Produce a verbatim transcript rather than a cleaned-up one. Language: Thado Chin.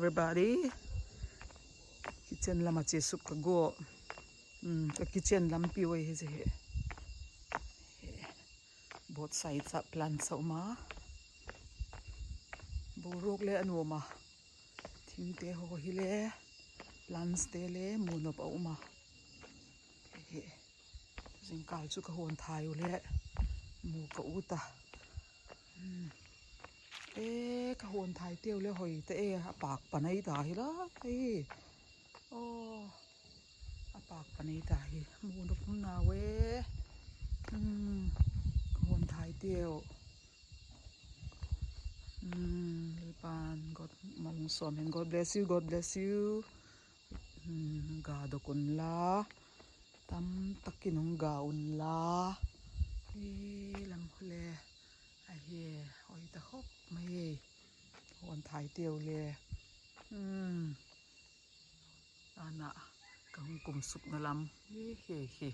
Everybody, kitchen lama che suk ka go. Hmm, ka kitchen lampi oi hi je hi. Both sides a plants a um a. Boruak le a nuam a. Thingte ho hi le, plants te le, mu nop a um a. He, jingkal chu ka hon thai u le, mu ka u ta. Hmm. E, ka hon thai teu le hoi ta e, a pak panai ta hi la. E. Oh. A pak panai ta hi. Mu nop um na ve. Hmm. Ka hon thai teu. Hmm. Lipan, God, Malung Som hen. God bless you, God bless you. Hmm. Ga dok un la. Tam takin hung ga un la. E, lam khu le. A he, oi ta khop mai. Hon thai teu le. Hmm. Ana, ka hung kum suk na lam. He, he, he.